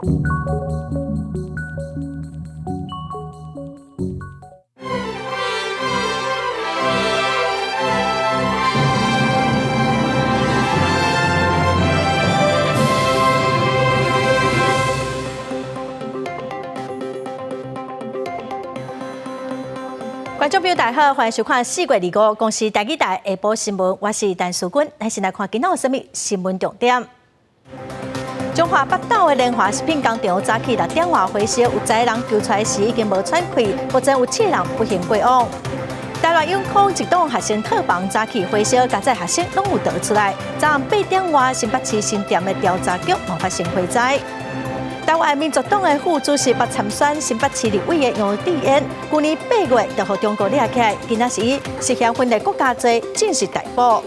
觀眾朋友大家好，歡迎收看4月25公視台語台下晡新聞，我是陳淑君。咱先來看今仔有啥物新聞重點。彰化北斗的聯華食品工廠早起6點外火燒，有10個人救出來時已經無喘氣，目前有7個人不幸過往。台南永康一棟學生套房早起火燒，加載學生攏有逃出來。昨暗8點外，新北市新店的調查局嘛發生火災。台灣民族黨的副主席欲參選新北市立委的楊智恩，舊年8月就予中國掠起來，今仔是以涉嫌分裂國家罪正式逮捕。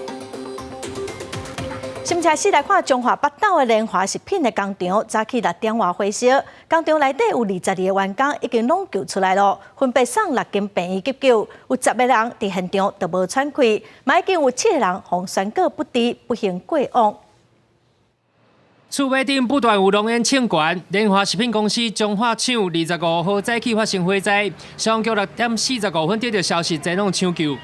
新聞開始來看彰化北斗的聯華食品的工廠，早起6點外火燒，工廠內底有22個員工已經攏救出來囉，分別送6間病院急救，有10個人佇現場都無喘氣，嘛已經有7個人予宣告不治，不幸過往。厝尾頂不斷有濃煙衝懸，聯華食品公司彰化廠25號早起發生火災，消防局6點45分得到消息，前往搶救。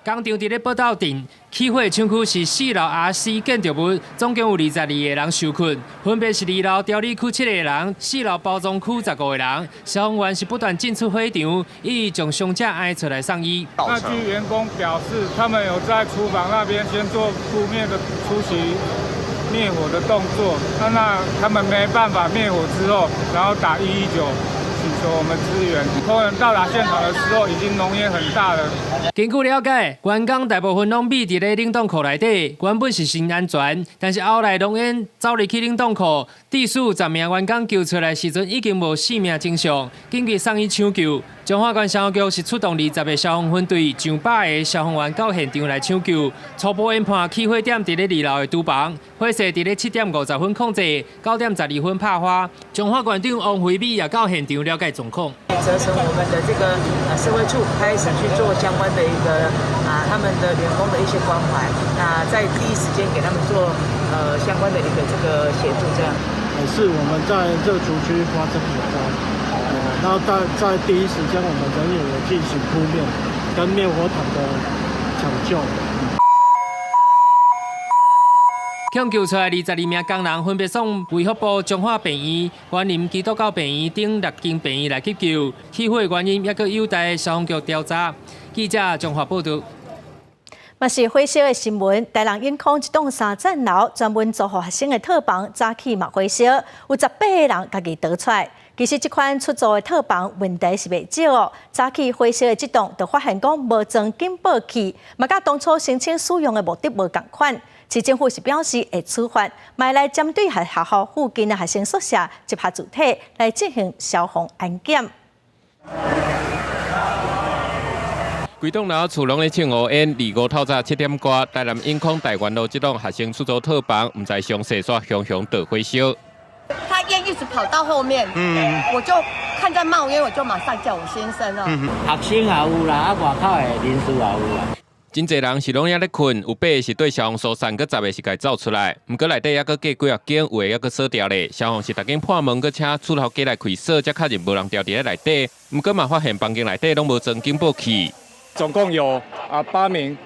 工廠佇咧北斗鎮，起火廠區是4樓 RC 建築物，總共有22個人受困，分別是2樓調理區7個人，4樓包裝區15個人。消防員是不斷進出火場，一一將傷者押出來送醫。那據員工表示，他們有在廚房那邊先做撲滅的初期滅火的動作，那他們沒辦法滅火之後，然後打119請求我們支援。工人到達現場的時候，已經濃煙很大了。根據了解，員工大部分攏秘佇咧冷凍庫內底，原本是真安全，但是後來濃煙走入去冷凍庫，至少10名員工救出來時陣已經無生命徵象，緊急送醫搶救。彰化縣消防局是出動20個消防分隊，上百个消防員到現場來搶救。初步研判起火點佇咧2樓的廚房，火勢佇咧7點50分控制，9點12分拍花。彰化縣長王惠美也到現場了解狀況。責成我們的這個社會處開始去做相關的一個他們的員工的一些關懷，那在第一時間給他們做相關的一個這個協助，這樣。是我們在這個族區發生火災。那在第一時間，我們人員有進行撲滅跟滅火筒的搶救。搶救出來22名工人，分別送衛福部彰化病院、員林基督教病院等6間病院來急救。起火原因猶閣有待消防局調查。記者彰化報導。嘛是火燒的新聞，台南永康一棟三層樓專門租予學生的套房，早起嘛火燒，有18個人家己逃出來。其實這款出租的套房問題是袂少哦。早起火燒的這棟，就發現講無裝警報器，嘛佮當初申請使用的目的無仝款。市政府是表示會處罰，嘛來針對學校附近的學生宿舍集合主體來進行消防安檢。規棟樓厝攏咧衝烏煙，25透早7點外，台南永康大元路這棟學生出租套房，毋知詳細煞熊熊大火燒。他煙一直跑到後面，我就看在冒煙，我就馬上叫我先生了。學生也有啦，外口的人士也有啦。真濟人是攏猶咧睏，有8個是對消防疏散，閣10個是共走出來。毋過內底猶閣過幾仔間，有的猶閣鎖牢咧。消防是逐間破門，閣請厝頭家來開鎖，才確認無人牢佇咧內底。毋過嘛發現房間內底攏無裝警報器。總共有8名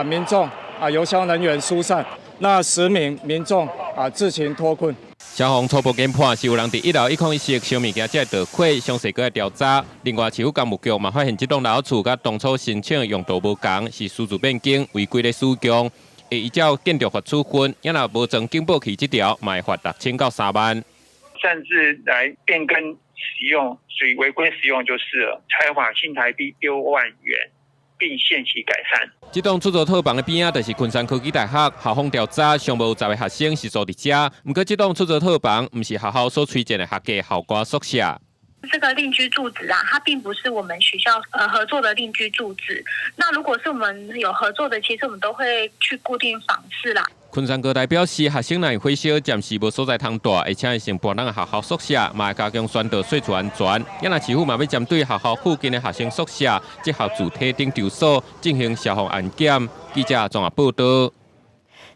民眾由消防人員疏散，那10名民眾自行脫困。消防初步研判是有人佇1樓101室燒物件才會著火，詳細閣來調查。另外，市府工務局嘛發現這棟樓厝佮當初申請用途無仝，是私自變更違規咧使用，會依照建築法處分。抑若無裝警報器這條，嘛會罰6000到3萬。擅自來變更使用，屬於違規使用就是了，裁罰新台幣6萬元。並限期改善。這棟出租套房的邊仔就是昆山科技大學，校方調查，上無有10個學生是住佇遮。毋過這棟出租套房毋是學校所推薦的學校校外宿舍。這個另居住址啊，它並不是我們學校合作的另居住址。那如果是我們有合作的，其實我們都會去固定訪視啦。昆山高大表示，學生若火燒暫時無所在通蹛，會請𪜶先搬到學校宿舍，嘛會加強宣導稅厝安全。抑若市府嘛欲針對學校附近的學生宿舍、集合住體等場所進行消防安檢。記者綜合報導。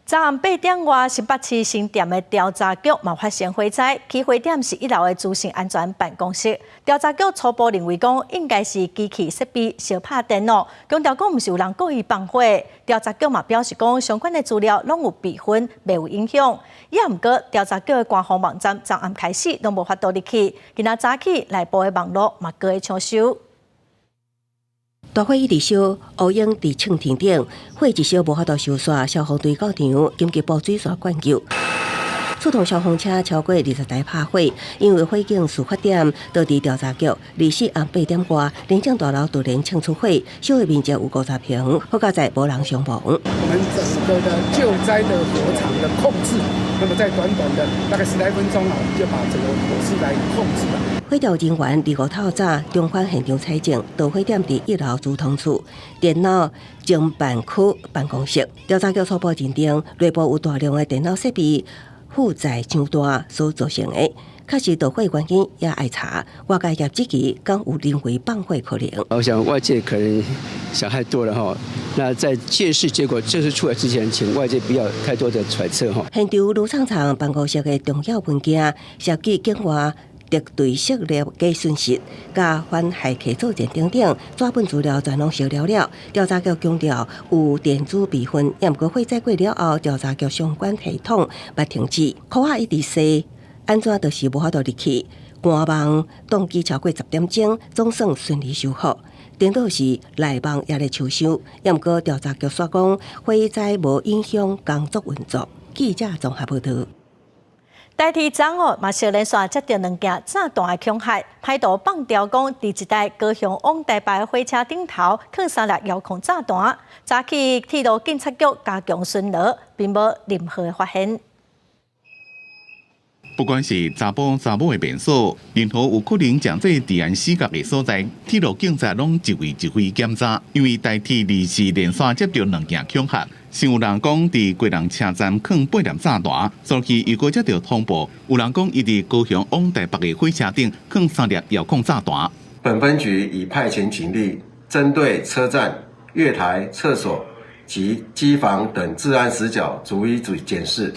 昨暗8點外，新北市新店的調查局嘛發生火災，起火點是一樓的資訊安全辦公室。調查局初步認為講，應該是機器設備燒拍電腦，強調講毋是有人故意放火。調查局嘛表示講，相關的資料攏有備份，袂有影響。也毋過，調查局的官方網站昨暗開始攏無法度入去，今仔早起內部的網路嘛閣會搶修。大火一直燒，烏煙佇衝天頂，火一燒無法度收煞，消防隊到場緊急布水線灌救。出動消防車超過20台拍火，因為火警事發點就佇調查局，24暗8點外，聯政大樓突然衝出火，燒的面積有50坪，好佳哉無人傷亡。我們整個的救災的火場的控制，那麼在短短的大概10來分鐘啊，我們就把整個火勢來控制了。火調人員25透早重返現場採證，導火點佇一樓主統處電腦偵辦區辦公室。調查局初步認定，內部有大量的電腦設備負載傷大所造成的。確實導火原因也愛查，外界也質疑敢有人為放火可能。我想外界可能想太多了哈。那在鑑識結果正式出來之前，請外界不要太多的揣測哈。現場盧廠長辦公室的重要文件涉及境外敵對勢力假訊息、佮反駭客作戰等等，紙本資料全攏燒了了。調查局強調有電子備份，也毋過火災過了後，調查局相關系統捌停止。箍仔一直踅，按怎就是無法度入去。官網當機超過10點鐘，總算順利修復。顛倒是內網也咧搶修，也毋過調查局煞講火災無影響工作運作。記者綜合報導。台鐵昨昏嘛，接連續接著兩件炸彈的恐嚇，歹徒放調講，佇一台高雄往台北的火車頂頭囥三粒遙控炸彈。早起鐵路警察局加強巡邏，並無任何的發現。不管是查埔查某的便所，任何有可能成做治安死角的所在，鐵路警察攏一位一位檢查。因為台鐵二是連續接著兩件恐嚇，先有人講佇基隆車站囥八粒炸彈，昨去又閣接著通報，有人講伊佇高雄往台北的火車頂囥三粒遙控炸彈。本分局已派遣警力，針對車站、月台、廁所及機房等治安死角逐一檢視。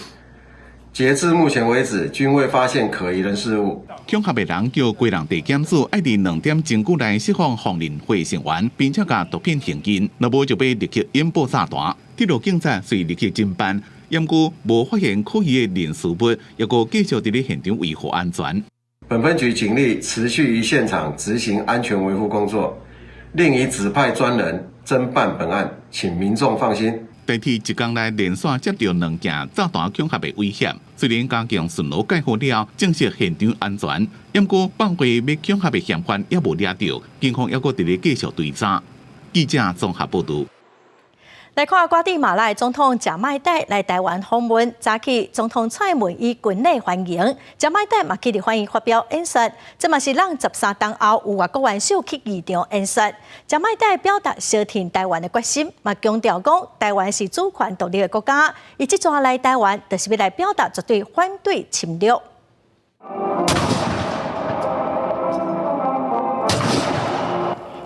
截至目前為止，均未發現可疑人事物。恐嚇的人叫基隆地檢署，愛佇2點鐘久內釋放鳳林會成員，並且共毒品現金，若無就欲立刻引爆炸彈。鐵路警察遂立刻偵辦，毋過無發現可疑的人事物，猶閣繼續佇咧現場維護安全。本分局警力持續於現場執行安全維護工作，另已指派專人偵辦本案，請民眾放心。台鐵一工內連續接著兩件炸彈恐嚇的威脅，雖然加強巡邏蓋好了，證實現場安全，毋過放火欲恐嚇的嫌犯猶無掠著，警方猶閣佇咧繼續追查。記者綜合報導。來看瓜地馬拉的總統賈麥岱來台灣訪問，早起總統蔡英文以軍禮歡迎，賈麥岱嘛去立法院發表演說，這嘛是咱13冬後有外國元首去議場演說。賈麥岱表達相挺台灣的決心，嘛強調講台灣是主權獨立的國家，伊這逝來台灣就是欲來表達絕對反對侵略。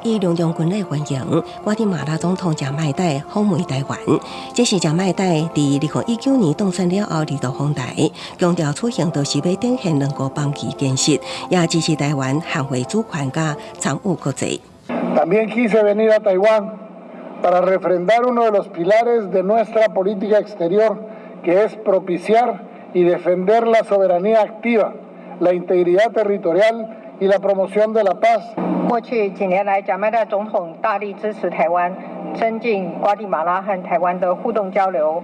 以隆重軍禮歡迎瓜地馬拉總統賈麥岱訪問台灣，這是賈麥岱佇2019年當選了後二度訪台，強調此行就是欲展現兩國邦誼堅實，也支持台灣捍衛主權佮參與國際。 También quise venir a Taiwán para refrendar uno de los pilares de nuestra política exterior, que es propiciar y defender la soberanía activa, la integridad territorial y la promoción de la paz。過去幾年來，賈麥岱總統大力支持台灣，增進瓜地馬拉和台灣的互動交流。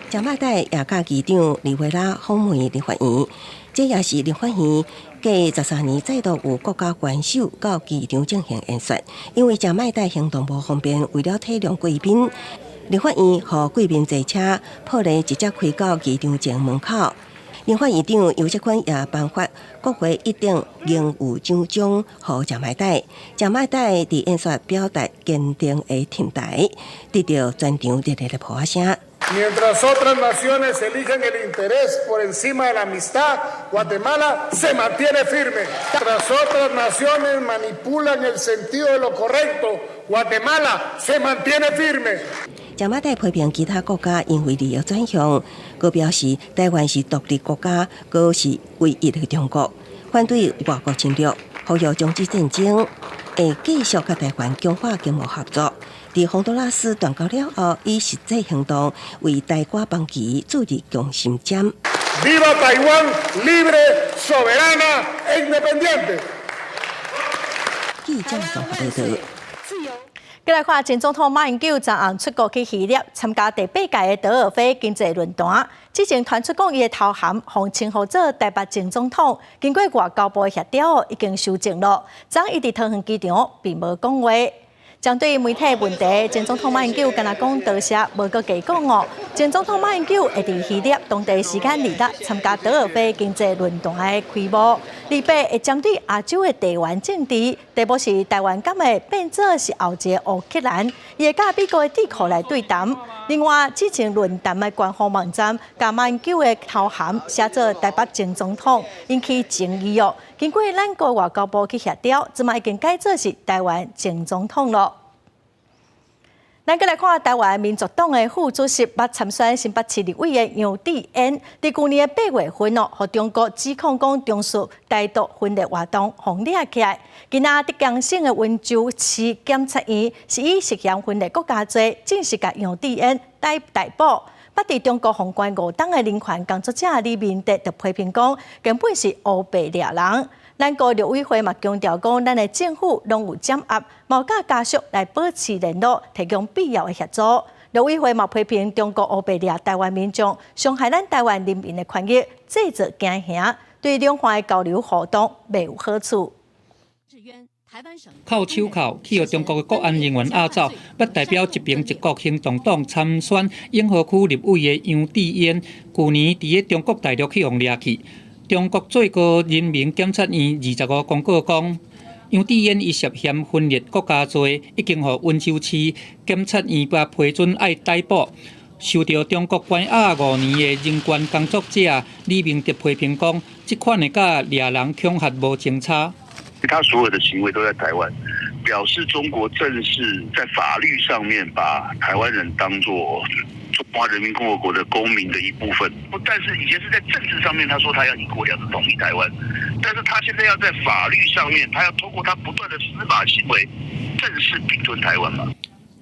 賈麥岱也佮議長里維拉訪問立法院，這也是立法院隔13年再度有國家元首到議場進行演說。因為賈麥岱行動無方便，為了體諒貴賓，立法院予貴賓坐車，破例直接開到議場前門口。立法院長游錫堃也頒發國會一等榮譽獎章予賈麥岱。賈麥岱佇演說表達堅定的挺台，得著全場熱烈的拍聲。 Mientras otras naciones eligen el interés por encima de la amistad, Guatemala se mantiene firme. Mientras otras naciones manipulan el sentido de lo correcto, Guatemala se mantiene firme. 賈馬戴批評其他國家因為利益轉向，閣表示台灣是獨立國家，閣是唯一的中國，反對外國侵略，呼籲終止戰爭，會繼續佮台灣強化經貿合作。佇洪都拉斯斷交了後，以實際行動為台瓜邦旗注入強心針。 Viva Taiwán libre, soberana e independiente。記者綜合報導。過來看，前總統馬英九昨暗出國去希臘參加第八屆的德爾菲經濟論壇，之前傳出講伊的頭銜予稱呼做台北前總統，經過外交部的協調，已經修正了。昨伊佇桃園機場並無講話。針對媒體問題，前總統馬英九敢若講多謝，無閣加講哦。前總統馬英九會佇希臘當地時間二六參加德爾菲經濟論壇的開幕，二八會針對亞洲的地緣政治，題目是台灣敢會變做是後一個烏克蘭，伊會佮美國的智庫來對談。另外，之前論壇的官方網站共馬英九的頭銜寫做台北前總統，引起爭議哦。經過咱國外交部去協調，這馬已經改做是台灣前總統囉。咱閣來看台灣民族黨的副主席，捌參選新北市立委的楊智恩，佇舊年的八月份哦，予中國指控講從事台獨分裂活動，予掠起來。今仔浙江省的溫州市檢察院是以涉嫌分裂國家罪，正式共楊智恩逮逮捕。捌佇中國予關五冬的人權工作者李明哲就批評講，根本是烏白掠人。咱國陸委會嘛強調講，咱的政府攏有掌握，嘛佮家屬來保持聯絡，提供必要的協助。陸委會嘛批評中國烏白掠台灣民眾，傷害咱台灣人民的權益，製造驚嚇，對兩岸的交流互動袂有好處。銬手銬去予中國的國安人員押走，捌代表一平一國行動黨參選永和區立委的楊智恩，舊年佇咧中國大陸去予掠去。中國最高人民檢察院25公告講，楊智恩伊涉嫌分裂國家罪，已經予溫州市檢察院批准愛逮捕。受著中國關押5年的人權工作者李明哲批評講，這款的佮掠人恐嚇無相差。他所有的行為都在台灣，表示中國正式在法律上面把台灣人當作中華人民共和國的公民的一部分。不但是以前是在政治上面，他說他要一國兩制統一台灣，但是他現在要在法律上面，他要透過他不斷的司法行為，正式併吞台灣嘛。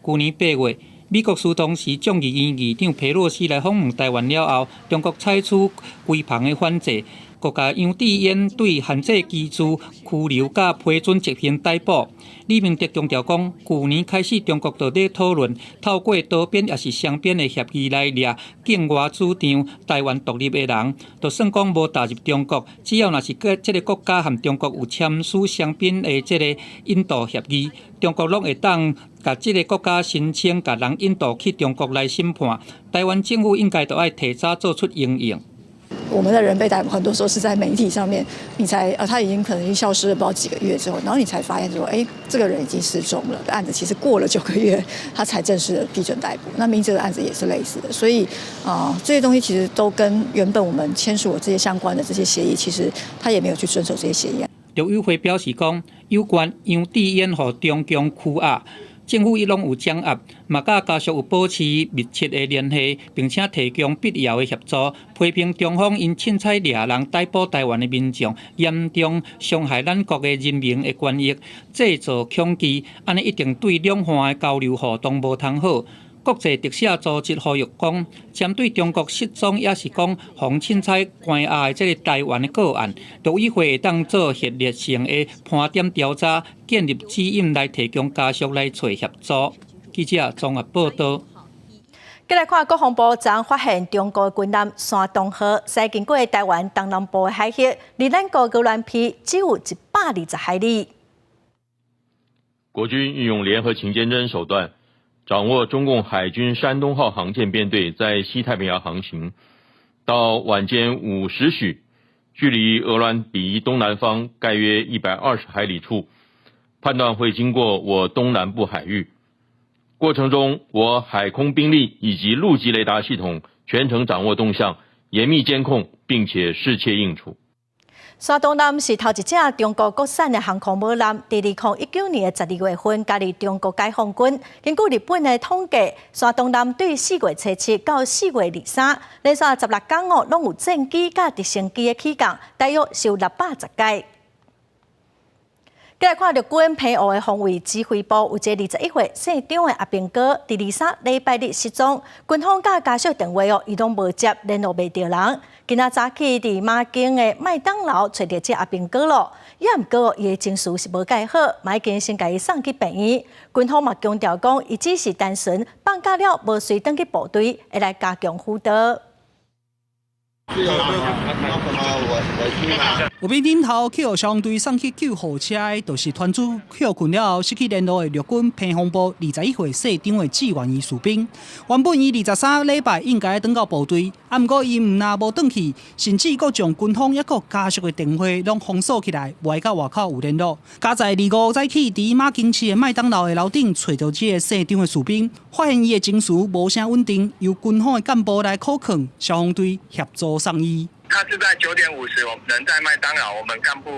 舊年8月，美國當時眾議院議長佩洛西來訪問台灣了後，中國採取規帆的反制。閣共楊智恩對限制居住、拘留佮批准執行逮捕。李明哲強調講，舊年開始中國就咧討論透過多邊抑是雙邊的協議來掠境外主張台灣獨立的人，就算講無踏入中國，只要若是這个國家和中國有簽署雙邊的這个引渡協議，中國攏會當共這个國家申請共人引渡去中國來審判。台灣政府應該著愛提早做出因應。我們的人被逮捕，很多時候是在媒體上面，你才他已經可能已經消失了不知道幾個月之後，然後你才發現說，哎，這個人已經失蹤了。案子其實過了9個月，他才正式的批准逮捕。那明哲的案子也是類似的，所以啊，這些東西其實都跟原本我們簽署的這些相關的這些協議，其實他也沒有去遵守這些協議。陸委會表示講，有關楊智恩予中共拘押，政府伊攏有掌握，嘛佮家屬有保持密切的聯繫，並且提供必要的協助。批評中方𪜶凊彩掠人逮捕台灣的民眾，嚴重傷害咱國的人民的權益，製造恐懼，按呢一定對兩岸的交流互動無通好。國際特赦組織呼籲講，針對中國失蹤抑是講予凊彩關押的這个台灣的個案，陸委會會當做系列性的盤點調查，建立指引來提供家屬來揣協助。記者綜合報導。過來看國防部昨發現中國軍艦山東號，駛經過台灣東南部的海域，離咱國鵝鑾鼻只有120海里。國軍運用聯合勤監偵手段，掌握中共海軍山東號航艦編隊在西太平洋航行，到晚間5時許，距離鵝鑾鼻東南方概約120海里處，判斷會經過我東南部海域。過程中，我海空兵力以及陸基雷達系統全程掌握動向，嚴密監控，並且適切應處。山東艦是頭一隻中國國產的航空母艦，佇2019年的12月份加入中國解放軍。根據日本的統計，山東艦對4月初7到4月23，連續16天哦，攏有戰機佮直升機的起降，大約是有610擺。再來看陸軍澎湖的防衛指揮部，有一個21歲姓張的阿兵哥，佇23禮拜日失蹤，軍方佮家屬電話哦，伊攏無接，聯絡袂著人。今仔早起佇馬經的麥當勞揣著這阿兵哥咯，也毋過伊的情緒是無蓋好，嘛已經先共伊送去病院。軍方嘛強調講，伊只是單純放假了無隨轉去部隊，會來加強輔導。有邊頂頭去予消防隊送去救護車的，就是團主歇睏了後失去聯絡的陸軍澎防部21歲姓張的志願役士兵。原本伊23禮拜應該轉到部隊，啊，毋過伊毋但無轉去，甚至閣將軍方抑閣家屬的電話攏封鎖起來，袂佮外口有聯絡。佳哉25早起，佇馬經市的麥當勞的樓頂揣著這个姓張的士兵，發現伊的情緒無啥穩定，由軍方的幹部來苦勸消防隊協助送醫。他是在9點50，我們人在麥當勞，我們幹部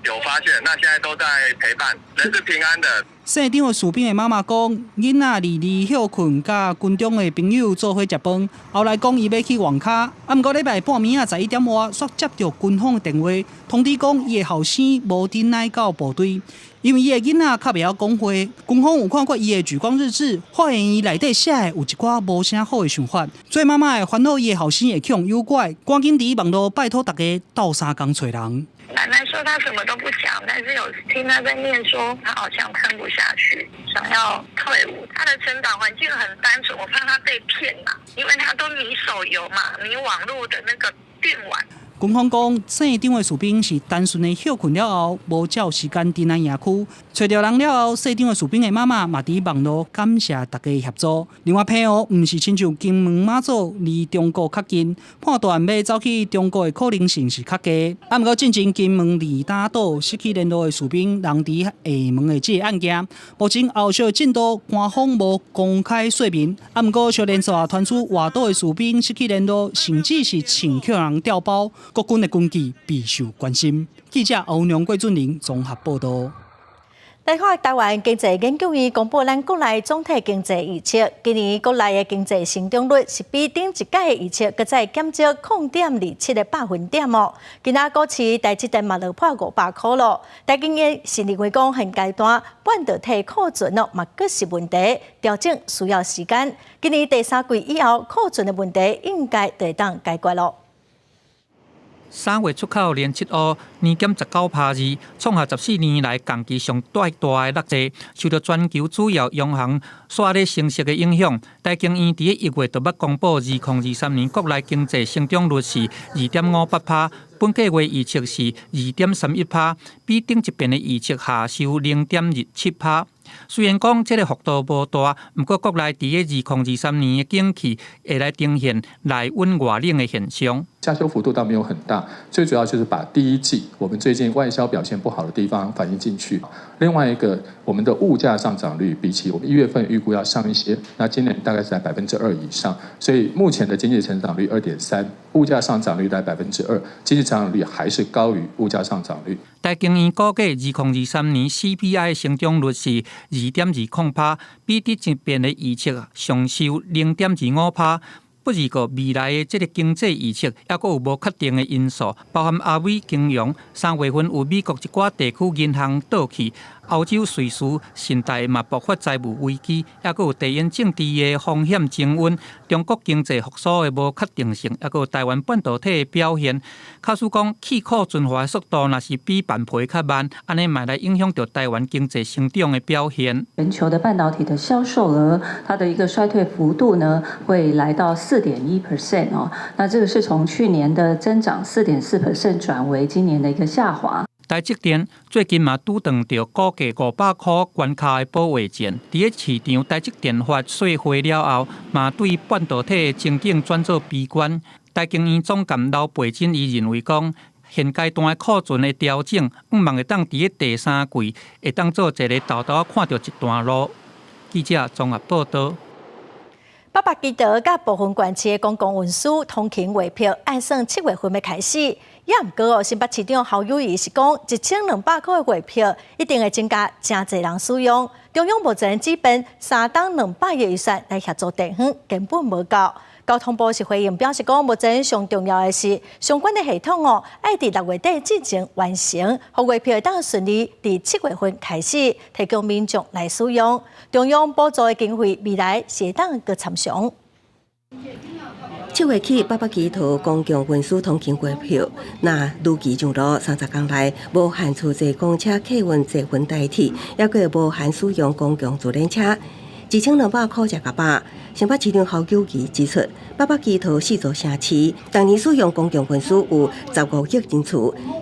有發現，那現在都在陪伴，人是平安的。姓張的士兵的媽媽講，囡仔二二歇睏，佮軍中的朋友做伙食飯，後來講伊欲去網咖，啊，毋過禮拜半暝仔11點外，煞接著軍方的電話，通知講伊的後生無轉來到部隊，因為伊的囡仔較袂曉講話，軍方有看過伊的莒光日誌，發現伊內底寫的有一寡無啥好的想法，做媽媽的煩惱伊的後生會去予誘拐，趕緊佇網路拜託大家鬥相共揣人。奶奶說他什麼都不講，但是有聽他在念說他好像撐不下去，想要退伍。他的成長環境很單純，我怕他被騙啦，因為他都迷手遊嘛，迷網絡的那個電玩。軍方講，姓張的士兵是單純的歇睏了後，無照時間轉來營區，揣著人了後，姓張的士兵的媽媽嘛佇網路感謝大家協助。另外，澎湖毋是親像金門馬祖離中國較近，判斷欲走去中國的可能性是較低。啊，毋過進前金門利打島失去聯絡的士兵人佇廈門的這个案件，目前後續進度官方無公開說明。啊，毋過小連續傳出外島的士兵失去聯絡，甚至是穿予人調包。國軍的軍紀備受關心。記者歐陽桂俊麟綜合報導。來看臺灣經濟研究院公布咱國內總體經濟預測，今年國內的經濟成長率是比頂一屆的預測閣再減少0.27個百分點哦。今仔股市台積電嘛落破500箍咯。台經院是認為講現階段半導體庫存哦嘛閣是問題，調整需要時間。今年第三季以後庫存的問題應該就會當解決咯。3月出口連七烏，年減19.2%，創下14年來同期上大的落差。受著全球主要央行煞咧升息的影響，台經院佇1月就捌公布2023年國內經濟成長率是2.58%，本個月預測是2.31%，比頂一遍的預測下修0.27%。雖然講這个幅度無大，毋過國內佇2023年的景氣會來呈現內溫外冷的現象。下修幅度倒沒有很大，最主要就是把第一季我們最近外銷表現不好的地方反映進去。另外一個，我們的物價上漲率比起我們1月份預估要上一些，那今年大概是在2%以上，所以目前的經濟成長率2.3，物價上漲率在2%，經濟成長率還是高於物價上漲率。台經院估計，2023年 CPI 成長率是2.20%，比頂一遍的預測上修0.25%。不過未來的這个經濟預測，猶閣有無確定的因素，包含阿美金融3月份有美國一寡地區銀行倒去，歐洲瑞士信貸嘛爆發債務危機，猶閣有地緣政治的風險增溫，中國經濟復甦的無確定性，猶閣有台灣半導體的表現。假使講去庫存化的速度若是比慢皮較慢，按呢嘛來影響著台灣經濟成長的表現。全球的半導體的銷售額，它的一個衰退幅度呢，會來到4.1% 哦。那這個是從去年的增長4.4% 轉為今年的一個下滑。台積電最近嘛拄撞著股價500箍關卡的保衛戰。佇咧市場，台積電發說會了後，嘛對半導體的前景轉做悲觀。台經院總監劉培珍伊認為講，現階段的庫存的調整，向望會當佇咧第三季會當做一个沓沓仔看著一段路。記者綜合報導。北北基桃佮部分縣市的公共運輸通勤月票，按算7月份欲開始。也毋過哦，新北市長侯友宜是講，1200箍的月票一定會增加誠濟人使用。中央目前只編三冬200億預算來協助地方，根本無夠。交通部是回應表示講，目前上重要的是相關的系統哦，愛佇6月底之前完成，予月票會當順利佇7月份開始提供民眾來使用。中央補助的經費未來是會當閣參詳。7月起，北北基桃公共運輸通勤月票，若如期上路，30工內無限次坐公車、客運、捷運台鐵，抑閣無限使用公共自行車，1200箍食較飽。新北市長侯友宜指出，北北基桃四座城市，逐年使用公共運輸有15億人次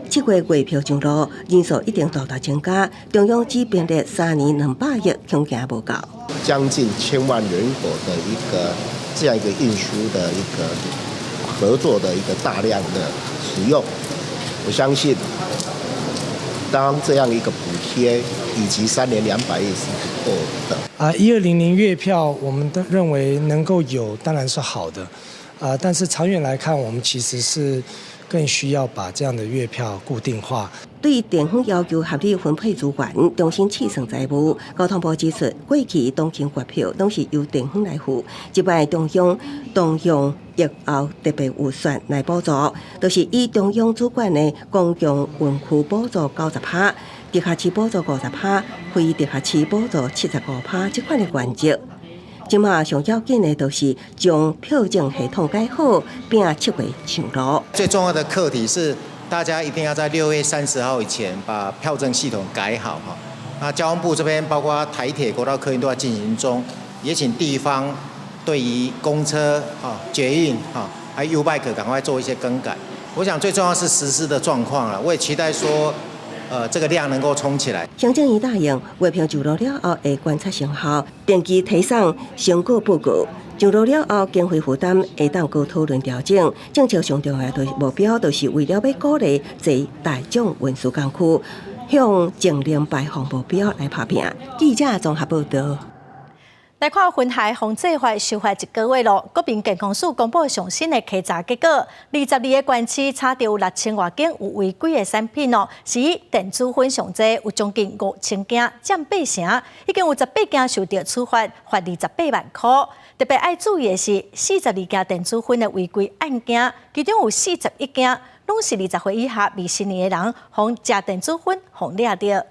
，7月月票上路，人數一定大大增加。中央只編列3年200億，恐驚無夠。將近千萬人口的一個這樣一個運輸的一個合作的一個大量的使用，我相信，當這樣一個補貼以及3年200億是不夠的。啊，1200月票，我們都認為能夠有，當然是好的，啊，但是長遠來看，我們其實是更需要把這樣的月票固定化。對地方要求合理分配資源，重新試算財務。交通部指出，過去通勤月票攏是由地方來付，這擺中央動用疫後特別預算來補助，就是以中央主管的公共運輸補助90%，直轄市補助50%，非直轄市補助75%，這款的原則。這馬上要緊的，就是將票證系統改好，拼7月上路。最重要的課題是，大家一定要在6月30號以前把票證系統改好哈。那交通部這邊包括台鐵、國道客運都在進行中，也請地方對於公車、哈捷運、哈還有 YouBike 趕快做一些更改。我想最重要是實施的狀況了，我也期待說，這個量能夠衝起來。行政院答應月票上路了後會觀察成效，定期提送成果報告。上路了後，經費負擔會當閣討論調整。政策上重要的目標，就是為了欲鼓勵坐大眾運輸工具，向淨零排放目標來拍拚。記者綜合報道。來看薰害防制法修法一個月咯，國民健康署公布上新的稽查結果，22個縣市查著有6000外間有違規的產品哦，是以電子薰上濟，有將近5000件，佔八成，已經有18件受著處罰，罰28萬箍。特別愛注意的是，42件電子薰的違規案件，其中有41件攏是20歲以下未成年的人，予食電子薰予掠著。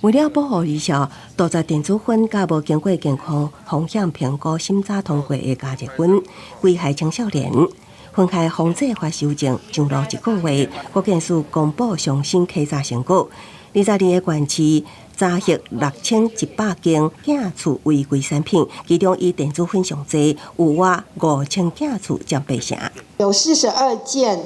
為了保護兒少，杜絕電子薰佮無經過健康風險評估審查通過的加熱薰，危害青少年。薰害防制法修正上路一個月，國健署公布上新稽查成果，22個縣市查獲6100間檢出違規產品，其中以電子薰上濟，有逾5000件處佔八成。有42件。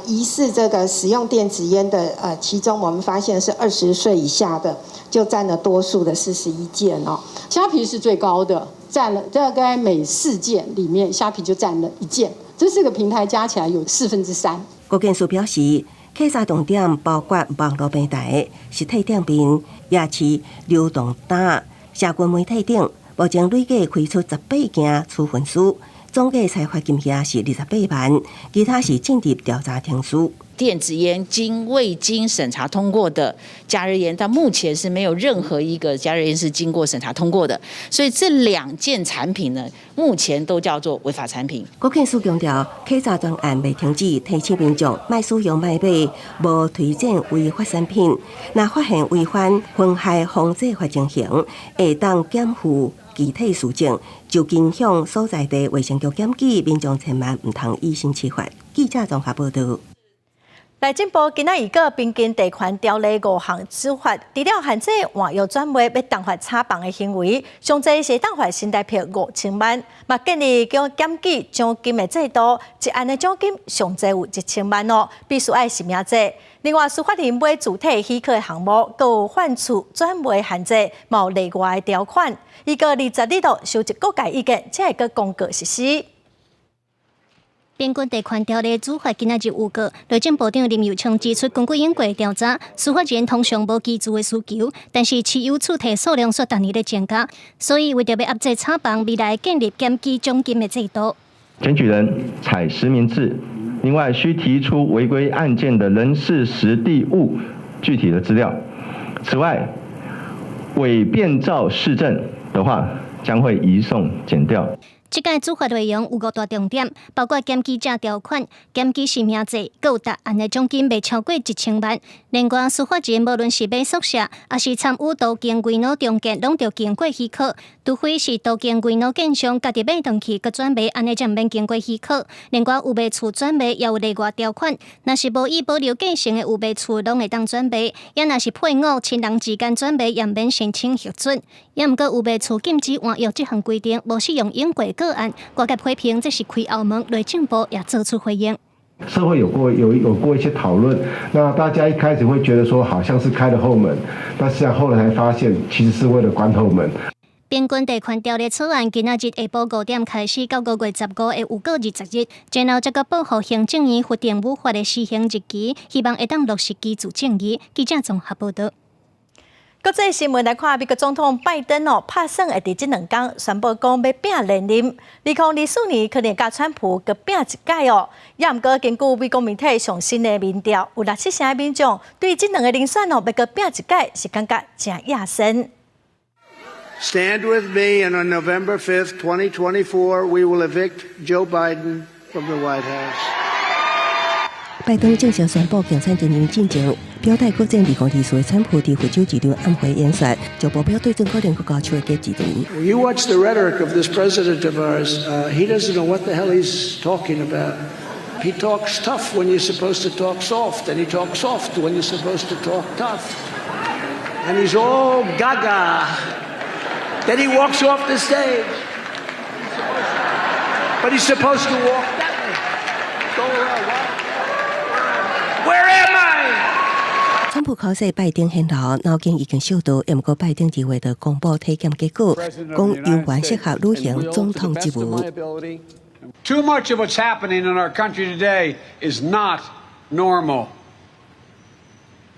疑似這個使用電子菸的，其中我們發現是20歲以下的，就佔了多數的41件哦。蝦皮是最高的，佔了大概每4件裡面，蝦皮就佔了1件，這四個平台加起來有3/4。國健署表示，稽查重點包括網路平台、實體店面、夜市流動檔、社群媒體等，目前累計開出18件處分書。總計裁罰金額是28萬，其他是進入調查程序。電子菸經未經審查通過的加熱菸，到目前是沒有任何一個加熱菸是經過審查通過的，所以這兩件產品呢，目前都叫做違法產品。國健署強調，稽查專案未停止，提醒民眾莫使用、莫買、無推薦違法產品。若發現違反薰害防制法情形，會當檢附具體事證，就近向所在地衛生局檢舉，民眾千萬毋通以身試法。記者綜合報道。內政部今仔預告平均地權條例五項修法，除了限制換約轉賣欲重罰炒房的行為，上濟是當罰新台幣5000萬，嘛建議叫檢舉獎金的制度，一案的獎金上濟有1000萬哦，必須愛實名制。另外，司法院買主體許可的項目，閣有販厝轉賣限制，嘛有例外的條款。預告20日度收集各界意見，才會閣公告實施。平均地權條例主法今仔日有告，內政部長林右昌指出，根據英國調查，司法人通常無居住的需求，但是持有厝體數量卻逐年咧增加，所以為著欲壓制炒房，未來建立檢舉獎金的制度。檢舉人採實名制，另外需提出違規案件的人事時地物具體的資料。此外，偽變造事證的話，將會移送檢調。這屆主法內容有五大重點，包括檢舉者條款、檢舉實名制，閣有達案的獎金袂超過1000萬。另外，司法人無論是買宿舍，抑是參與都更危老重建，攏著經過許可。除非是都更危老建商家己買轉去，閣轉賣，按呢才毋免經過許可。另外，預備厝轉賣也有例外條款，若是無意保留繼承的預備厝，攏會當轉賣；也若是配偶、親人之間轉賣，也毋免申請核准。也毋過，預備厝禁止換約這項規定，無適用英國個案，外界批評這是開後門，內政部也做出回應。社會有過一些討論，那大家一開始會覺得說好像是開了後門，但是後來才發現其實是為了關後門。平均地權條例草案今仔日下晡5點開始，到5月15的有過20日，然後才閣報予行政院核定武法的施行日期，希望會當落實居住正義。記者綜合報道。國際新聞來看，美國總統拜登哦，拍算會佇這兩工宣布講欲拚連任，2024年可能佮川普閣拚一擺哦。也毋過根據美國媒體上新的民調，有六七成的民眾對這兩个人選哦，欲閣拚一擺是感覺誠野心。 Stand with me, and on November 5th, 2024, we will evict Joe Biden from the White House. 拜登正式宣布競選連任進前，表態閣戰2024的川普佇佛州一場暗會演說，將目標對準可能閣交手的假一輪。 You watch the rhetoric of this president of ours. He doesn't know what the hell he's talking about. He talks tough when you're supposed to talk soft, and he talks soft when you're supposed to talk tough. And he's all gaga. Then he walks off the stage. But he's supposed to walk that way. Go around. Where am I? 川普口說拜登顯老，腦筋已經燒到，毋過拜登2月就公布體檢結果，講猶原適合履行總統職務。 Too much of what's happening in our country today is not normal.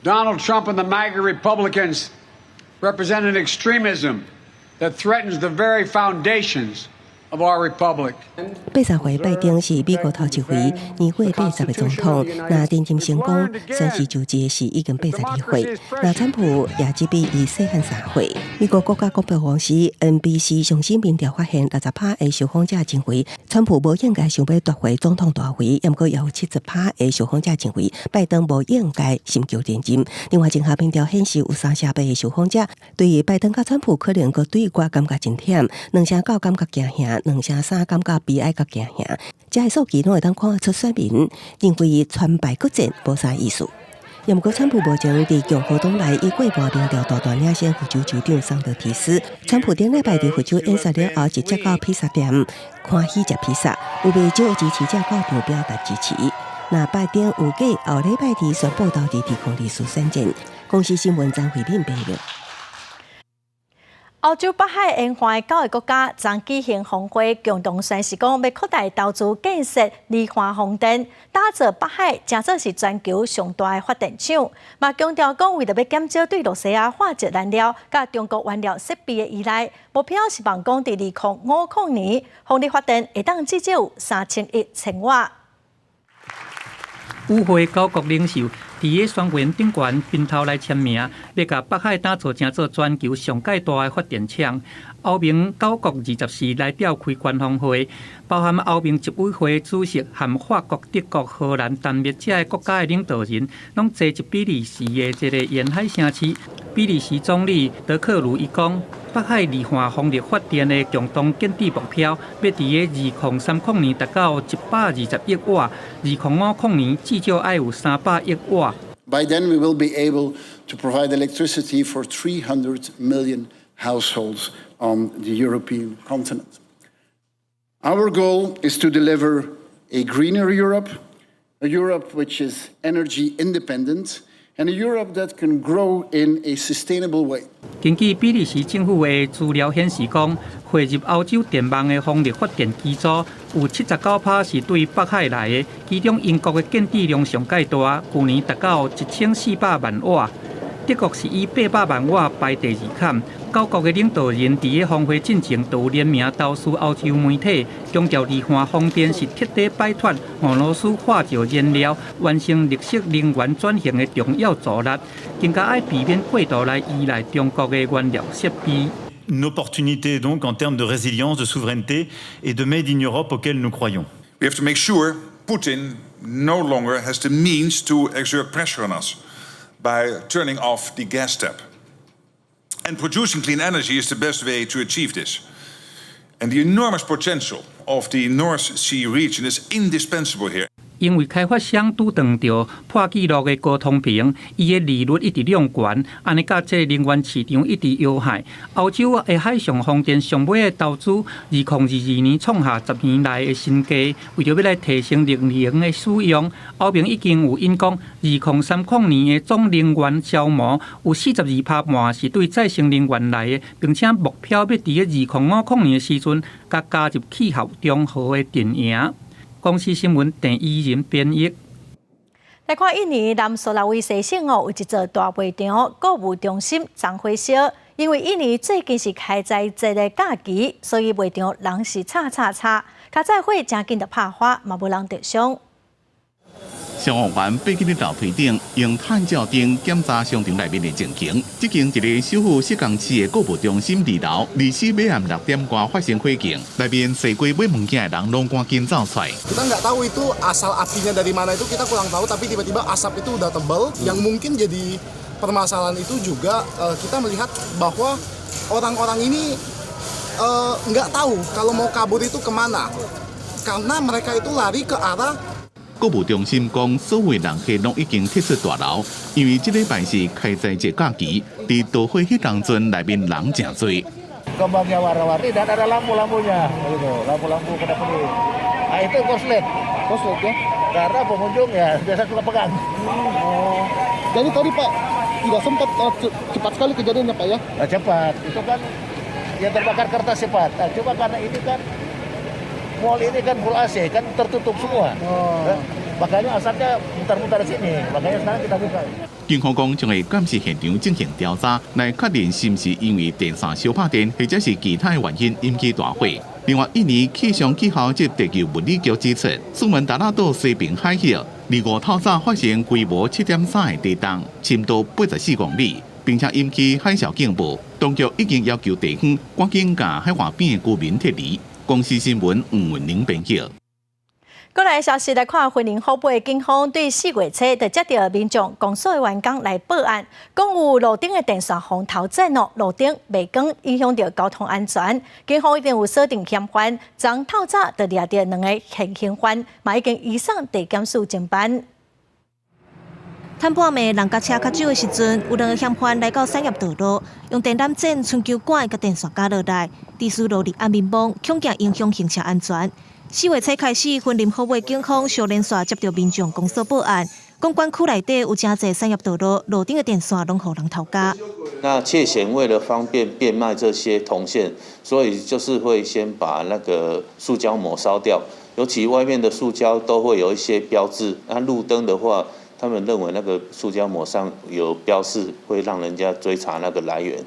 Donald Trump and the MAGA Republicans represent an extremism that threatens the very foundations of our republic. 80歲拜登是美國頭一回年過80的總統，若連任成功，宣誓就職時已經82歲。若川普也只比伊細漢3歲。美國國家廣播公司 NBC 上新民調發現，60趴的受訪者認為川普無應該想欲奪回總統大位，毋過也有70趴的受訪者認為拜登無應該尋求連任。另外，綜合民調顯示，有38%的受訪者對於拜登佮川普可能閣對決感覺真忝，29%感覺驚嚇，23%感覺悲哀佮驚嚇。這个數據攏會當看出選民認為川拜閣戰無啥意思。毋過，川普目前佇共和黨內以過半民調大大領先佛州州長桑德提斯。川普頂禮拜佇佛州演說了後，直接到披薩店歡喜食披薩，有袂少的支持者到場表達支持。那拜登預計後禮拜二宣布投佇2024選戰。公視新聞張慧敏報導。歐洲北海沿岸九个國家昨舉行峰會，共同宣示講欲擴大投資建設離岸風電，打造北海誠做是全球上大的發電廠。嘛強調講，為著欲減少對羅西亞化石燃料佮中國原料設備的依賴，目標是望講佇2050年，風力發電會當至少有3000億千瓦。與會九國領袖佇个宣言頂懸分頭來簽名，欲共北海打造成做全球上蓋大的發電廠。歐盟九國24來召開官方會，包含歐盟執委會主席和法國、德國、荷蘭、丹麥這个國家的領導人，攏濟集比利時的這个沿海城市。比利時總理德克魯伊講，北海離岸風力發電的共同建置目標，欲佇个2030年達到120億瓦，2050年至少愛有300億瓦。 By then, we will be able to provide electricity for 300 million households on the European continent. Our goal is to deliver a greener Europe, a Europe which is energy independent. And a Europe that can grow in a sustainable way. 根據比利時政府的資料顯示，講匯入歐洲電網的風力發電機組有79%是對北海來的，其中英國的建置量上蓋大，舊年達到1400萬瓦。德國是以800萬瓦排第二坎。九國的領導人佇咧峰會進前都有聯名投書歐洲媒體，強調離岸風電是徹底擺脫俄羅斯化石燃料、完成綠色能源轉型的重要助力，更加愛避免過度來依賴中國的原料設備。 Une opportunité donc en termes de résilience, de souveraineté et de Made in Europe auquel nous croyons. We have to make sure Putin no longer has the means to exert pressure on us by turning off the gas tap. And producing clean energy is the best way to achieve this. And the enormous potential of the North Sea region is indispensable here. 因為開發商拄撞著破紀錄的高通膨，伊的利率一直量懸，按呢佮這個能源市場一直搖撼。歐洲的海上風電上尾的投資，2022年創下10年來的新低。為著欲來提升能源的使用，歐盟已經有引講，2030年的總能源消磨有42%半是對再生能源來的，並且目標欲佇咧2050年的時陣，共加入氣候中和的陣營。公視新聞鄭伊仁編譯。來看印尼南蘇拉威西省哦，有一座大賣場購物中心縱火燒，因為印尼最近是開齋節的假期，所以賣場人是吵吵吵，較早火誠緊就拍花，嘛無人著傷。消防員爬去樓梯頂，用探照燈檢查商場內面的情形。這間佇咧首府雪江市的購物中心二樓，24暝暗6點外發生火警，內面踅過買物件的人攏趕緊走出來。 Kita nggak tahu itu asal apinya dari mana itu kita kurang tahu, tapi tiba-tiba asap itu udah tebal. Yang mungkin jadi permasalahan itu juga kita melihat bahwa orang-orang ini nggak tahu kalau mau kabur itu kemana, karena mereka itu lari ke arah 購物中心講，所有人客攏已經撤出大樓，因為這禮拜是開齋節假期，佇著火彼當陣內面人誠濟。 Kembangnya warna-warni dan ada lampu-lampunya, gitu, lampu-lampu kedap-kedip. Nah itu koslet, koslet ya, karena pengunjung ya biasa suka pegang. Oh. Jadi tadi Pak tidak sempat cepat sekali kejadiannya Pak ya? Nah, cepat, itu kan yang terbakar kertas cepat. Nah, cuma karena ini kan mall ini kan full AC kan tertutup semua. Oh. Nah, makanya asapnya mutar-mutar sini, makanya sekarang kita buka. 警方講將會監視現場進行調查，來確認是毋是因為電線燒拍電，或者是其他的原因引起大火。另外，印尼氣象氣候及地球物理局指出，蘇門答臘島西爿海域，25透早發生規模7.3的地動，深度84公里，並且引起海嘯警報。當局已經要求地方趕緊共海岸邊的居民撤離。公視新聞吳文玲編譯。過來消息來看，雲林虎尾警方對4月初就接著民眾公所的員工來報案，講有路頂的電線予偷剪哦，路燈袂光，影響著交通安全。警方已經有鎖定嫌犯，昨透早就掠著兩个現行犯，嘛已經移送地檢署偵辦。趁半暝人共車較少的時陣，有兩个嫌犯來到產業道路，用電纜剪春球管共電線絞落來，致使路裡暗暝濛，恐驚影響行車安全。4月初開始，雲林虎尾警方相連續接著民眾公所報案，講管區內底有誠濟產業道路路頂的電線攏予人偷絞。那竊嫌為了方便變賣這些銅線，所以就是會先把那個塑膠膜燒掉，尤其外面的塑膠都會有一些標誌。那路燈的話，他們認為那個塑膠膜上有標示，會讓人家追查那個來源。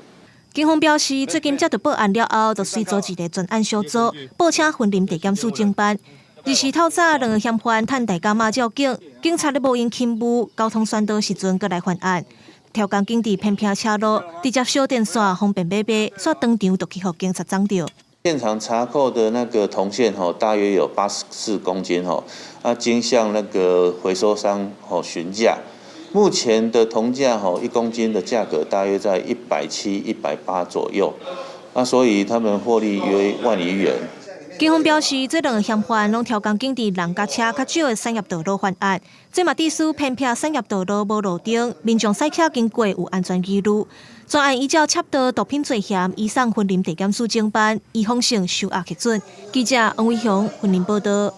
警方表示，最近接著報案了後，就隨組一个專案小組，報請雲林地檢署偵辦。24透早，兩个嫌犯趁大家媽照警，警察咧無閒勤務，交通宣導時陣閣來犯案。刁工緊佇偏僻車路，直接燒電線方便買賣，煞當場就去予警察摠著。現場查扣的那個銅線吼，大約有84公斤吼，啊，經向那個回收商吼詢價，目前的銅價吼1公斤的價格大約在170、180左右，啊，所以他們獲利約萬餘元。警方表示，這兩个嫌犯攏刁工緊佇人共車較少的產業道路犯案，這嘛致使偏僻產業道路無路燈，民眾駛車經過有安全疑慮。專案依照竊盜毒品罪嫌，移送雲林地檢署偵辦，依法性收押核准。記者王偉雄雲林報道。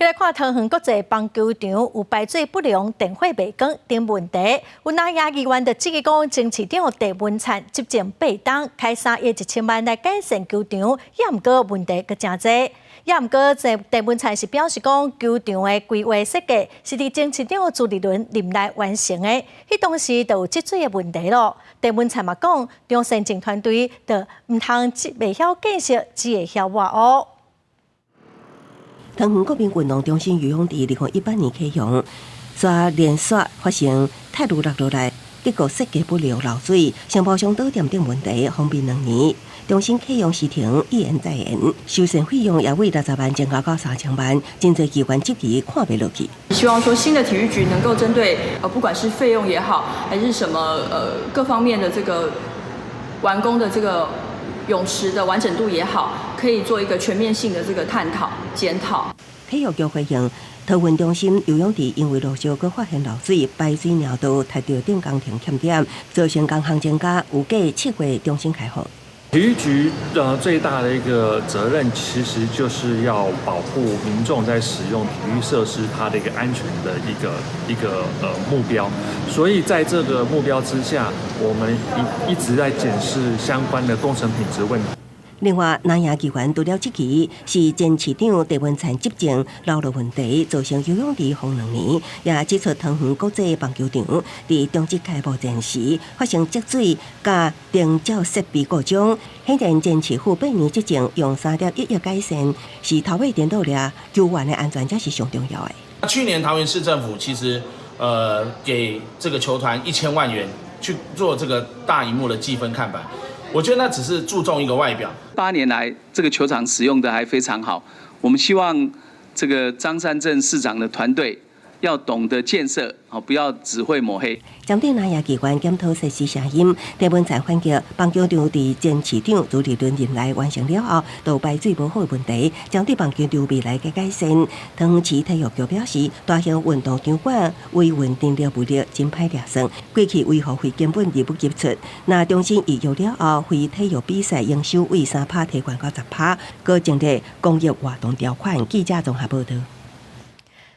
來看桃園國際棒球場有排水不良、電火袂光等問題，有南亞議員就質疑講，前市長鄭文燦執政8冬，開3億1千萬來改善球場，也毋過問題閣誠濟。也毋過鄭文燦是表示講，球場的規劃設計是佇前市長朱立倫任內完成的，彼當時就有積水的問題咯。鄭文燦嘛講，張善政團隊就毋通只袂曉建設，只會曉挖烏。桃園國民運動中心游泳池2018年啟用，煞連續發生泰雨落落來，結果設計不良漏水、承包商倒店等問題，封閉2年。中心啟用時程一延再延，修繕費用也為60萬增加到3000萬，真濟議員質疑看袂落去。希望說新的體育局能夠針對不管是費用也好，還是什麼各方面的這個完工的這個泳池的完整度也好，可以做一個全面性的這個探討檢討。體育局回應，桃運中心游泳池因為落雨，閣發現漏水，排水尿道踢著等工程欠點，造成工項增加，預計7月重新開放。體育局最大的一個責任，其實就是要保護民眾在使用體育設施它的一個安全的一個目標。所以在這個目標之下，我們一直在檢視相關的工程品質問題。另外，南亞議員除了質疑是前市長鄭文燦執政留落問題，造成游泳池封2年，也指出桃園國際棒球場佇中職開幕前時發生積水佮燈照設備故障，顯然前市府8年執政用3.1億改善，是頭尾顛倒了，球員的安全才是上重要的。去年桃園市政府其實給這個球團1000萬元去做這個大螢幕的計分看板。我覺得那只是注重一個外表。8年來，這個球場使用的還非常好。我們希望這個張善政市長的團隊要懂得建設，不要只會抹黑。針對南亞機關檢討設施聲音，鄭文燦反擊，棒球場佇前市長朱立倫任內完成了後，就排水無好的問題，針對棒球場未來嘅改善，桃園市體育局表示，大型運動場館維運人力物力真歹量算，過去維護費根本入不敷出。若中心預約了後，非體育比賽營收為3趴提懸到10趴，閣增設公益活動條款。記者綜合報導。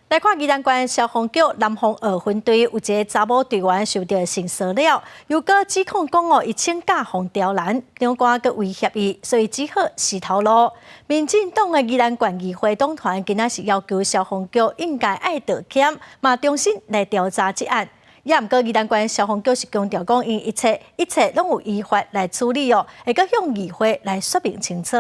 來看宜蘭縣消防局南豐二分隊有一个查某隊員受著性騷擾，又閣指控講哦，伊請假予刁難，長官閣威脅伊，所以只好死頭路。民進黨的宜蘭縣議會黨團今仔是要求消防局應該愛道歉，嘛重新來調查這案。也毋過宜蘭縣消防局是強調講，𪜶一切一切攏有依法來處理哦，會閣向議會來說明清楚。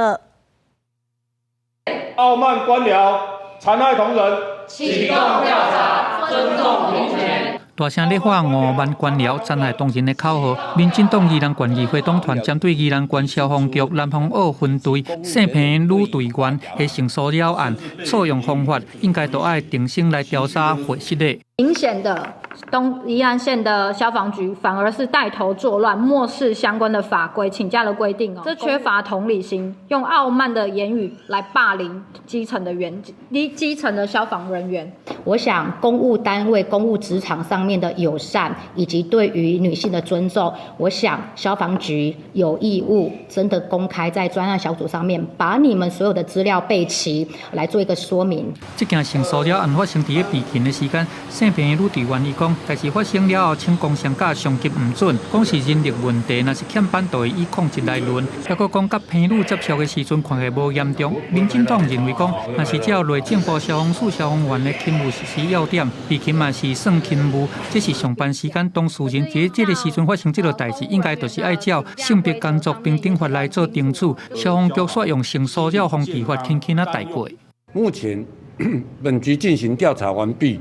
傲慢官僚，殘害同仁，啟動調查，尊重平權。大聲咧喊傲慢官僚殘害同仁的口號，民進黨宜蘭縣議會黨團針對宜蘭縣消防局南豐澳分隊性平女隊員的性騷擾案，錯用方法，應該都愛重新來調查核實的。明顯的，東宜蘭縣的消防局反而是帶頭作亂，漠視相關的法規、請假的規定哦，這缺乏同理心，用傲慢的言語來霸凌基層的員、基層的消防人員。我想，公務單位、公務職場上面的友善以及對於女性的尊重，我想消防局有義務真的公開在專案小組上面，把你們所有的資料備齊，來做一個說明。這件性騷擾案發生佇咧備勤的時間，姓彭的女隊員伊講，代誌發生了後，請公傷假上級毋准，講是人力問題，若是欠班就會以曠職來論。抑閣講佮彭女接觸的時陣看起來無嚴重。民進黨認為講，若是照內政部消防署消防員的勤務實施要點，備勤嘛是算勤務，這是上班時間當事人佇這个時陣發生這个代誌，應該就是愛照性別工作平等法來做懲處。消防局煞用性騷擾防治法輕輕仔帶過。目前本局進行調查完畢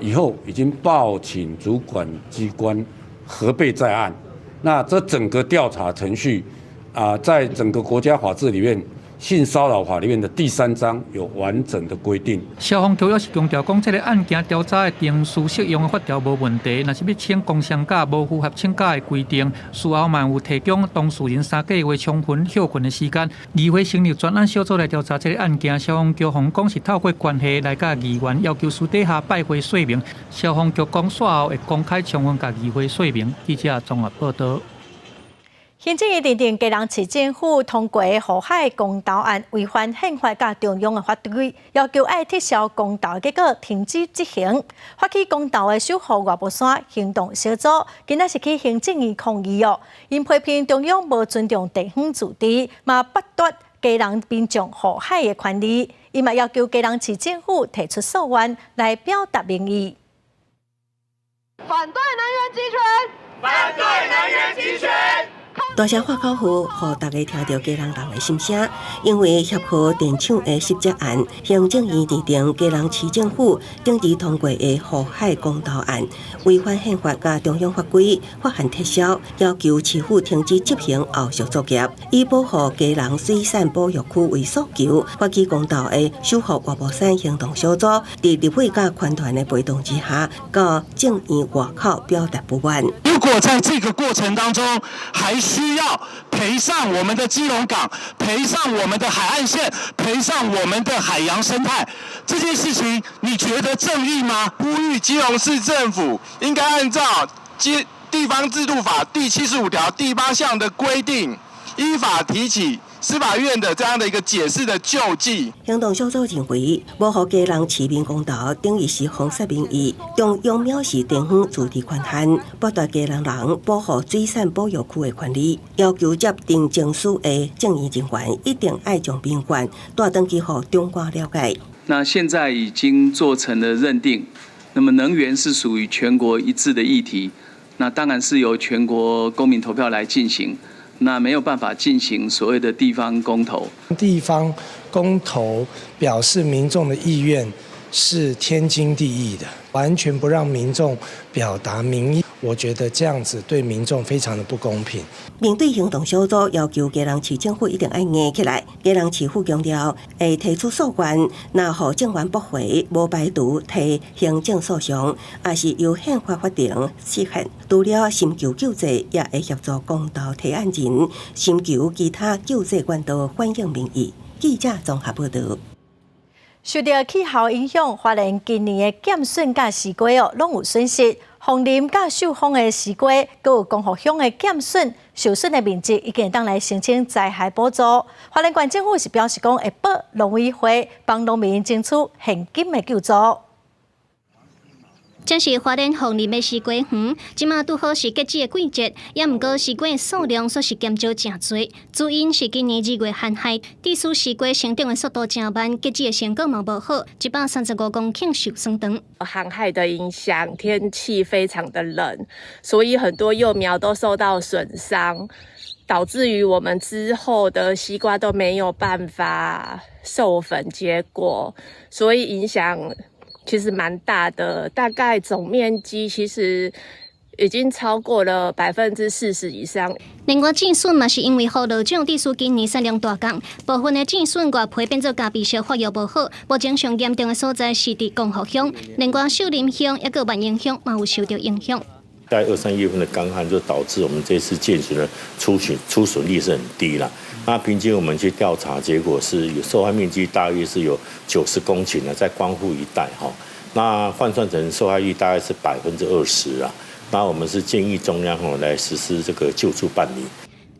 以後，已經報請主管機關核備在案。那這整個調查程序啊，在整個國家法制裡面，性騷擾法裡面的第三章有完整的規定。消防局也是強調講，這个案件調查的程序適用的法條無問題。若是欲請公傷假無符合請假的規定，事後嘛有提供當事人3個月充分歇睏的時間。議會成立專案小組來調查這个案件，消防局方講是透過關係來佮議員要求私底下拜會說明。消防局講，煞後會公開充分共議會說明。記者綜合報導。行政院認定基隆市政府通過護海公投案違反憲法佮中央的法規，要求愛撤銷公投結果，停止執行。發起公投的守護外埔山行動小組，今仔是去行政院抗議哦，𪜶批評中央無尊重地方自治，嘛剝奪基隆民眾護海的權利，伊嘛要求基隆市政府提出訴願來表達民意。反對能源集權，反對能源集權。大聲喊口號，予大家聽著基隆人的心聲。因為協和電廠的失職案，行政院認定基隆市政府頂日通過的護海公投案違反憲法佮中央法規，發函撤銷，要求市府停止執行後續作業，以保護基隆水產保育區為訴求，發起公投的守護外埔山行動小組，佇立委佮環團的陪同之下，到政院外口表達不滿。如果在這個過程當中，還需要賠上我們的基隆港，賠上我們的海岸線，賠上我們的海洋生態，這件事情你覺得正義嗎？呼籲基隆市政府應該按照《地方制度法》第75條第8項的規定，依法提起司法院的這樣的一個解釋的救濟。行動小組認為，無予基隆市民公投，等於是封殺民意，中央藐視地方自治權限，剝奪基隆人保護水產保育區的權利，要求接訂證書的政院人員一定愛將民怨帶轉去予長官了解。那現在已經做成了認定，那麼能源是屬於全國一致的議題，那當然是由全國公民投票來進行。那沒有辦法進行所謂的地方公投。地方公投表示民眾的意願是天經地義的，完全不讓民眾表達民意，我覺得這樣子對民眾非常的不公平。面對行動小組要求基隆市政府一定愛硬起來，基隆市府強調會提出訴願，若予政權駁回，無排除提行政訴訟，也是由憲法法庭釋憲。除了尋求救濟，也會協助公投提案人尋求其他救濟管道反映民意。記者綜合報導。受著氣候影響，花蓮今年的劍筍佮絲瓜哦，攏有損失。鳳林佮秀峰的絲瓜，閣有光復鄉的劍筍，受損的面積已經當來申請災害補助。花蓮縣政府是表示講，會報農委會幫農民爭取現金的救助。這是花蓮鳳林的絲瓜園，這馬拄好是結籽的季節，也毋過絲瓜的數量煞是減少誠濟。主因是今年2月旱害，致使絲瓜成長的速度誠慢，結籽的成果嘛無好，135公頃受損長。旱害的影響，天氣非常的冷，所以很多幼苗都受到損傷，導致於我們之後的西瓜都沒有辦法授粉結果，所以影響其實蠻大的，大概總面積其實已經超過了40%以上。另外，劍筍嘛是因為雨落少，致使今年產量大降，部分的劍筍外皮變做咖啡色，發育無好。目前上嚴重的所在是佇光復鄉，另外秀林鄉抑閣萬榮鄉嘛有受著影響。在2、3月份的乾旱，就導致我們這次劍筍的出筍率是很低啦。那平均我們去調查，結果是有受害面積大約是有90公頃的，在光復一帶哈。那換算成受害率大概是20%啊。那我們是建議中央吼來實施這個救助辦理。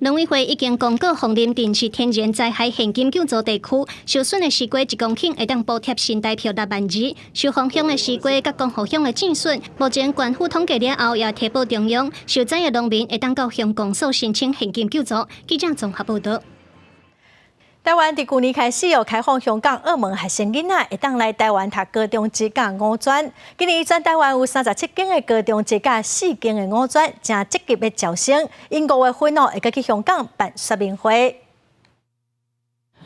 農委會已經公告鳳林鎮是天然災害現金救助地區，受損的絲瓜1公頃會當補貼新台票6萬2。秀峰鄉的絲瓜佮光復鄉的劍筍，目前縣府統計了後也提報中央，受災的農民會當到鄉公所申請現金救助。記者綜合報導。台灣佇舊年開始有開放香港、澳門學生囡仔會當來台灣讀高中職佮五專。今年全台灣有37間的高中職佮4間的五專，誠積極欲招生。𪜶5月份哦，會閣去香港辦說明會。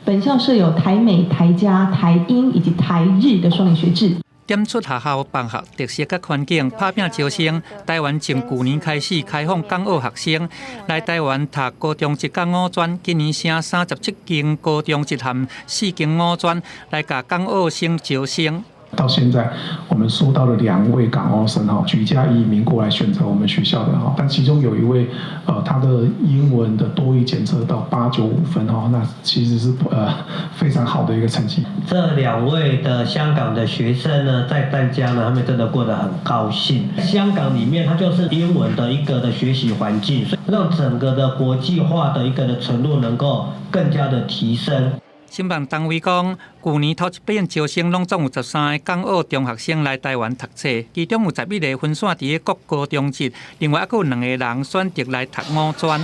本校設有台美、台加、台英以及台日的雙語學制。點出學校辦學特色佮環境，拍拚招生。台灣從舊年開始開放港澳學生來台灣讀高中職佮五專。今年升37間高中職和4間五專來共港澳生招生。到現在，我們收到了兩位港澳生哈，舉家移民過來選擇我們學校的哈，但其中有一位，他的英文的多益檢測到895分哈，那其實是非常好的一個成績。這兩位的香港的學生呢，在淡江呢，他們真的過得很高興。香港裡面，它就是英文的一個的學習環境，讓整個的國際化的一個的程度能夠更加的提升。承辦單位講，舊年頭一擺招生，攏總有13個港澳中學生來台灣讀冊，其中有11個分散佇咧各高中職，另外猶閣有兩個人選擇來讀五專。